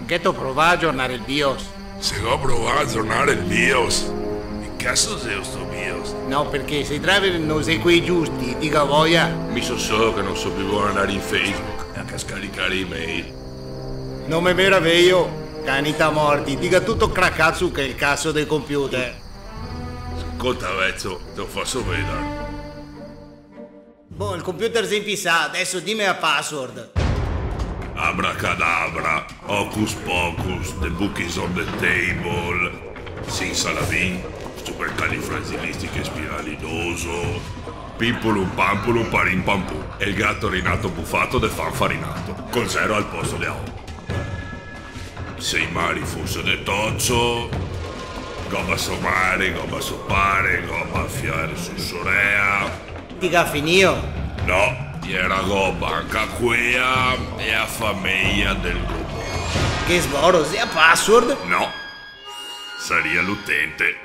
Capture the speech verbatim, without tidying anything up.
Gheto provà a giornare el BIOS? Se go provà a giornare el BIOS? Che caso xeo sto BIOS? No, parché se i driver no xe quei giusti, ti ga voia? Mi so solo che no so più andare in Facebook, anca a scaricare i mail. No me meravejo, canita morti, ti ga tuto cracà su quel caso de computer. Scolta, vecio, te lo faso vedare. Bon, el computer xe inpisà, deso dime la password. Abracadabra, hocus pocus, the book is on the table, simsalabim, supercalifragilistichespiralidoso, pimpulum pampulum parim pam pum, el gato rinato bufato de fanfarinato, col zero al posto de la O. Se i mari fuse de tocio, goba so mare, goba so pare, goba fiare su sorea. Ti ga finìo? No, iera goba anca quea e la fameja del gobò. Che sboro, xe la password? No, saria l'utente.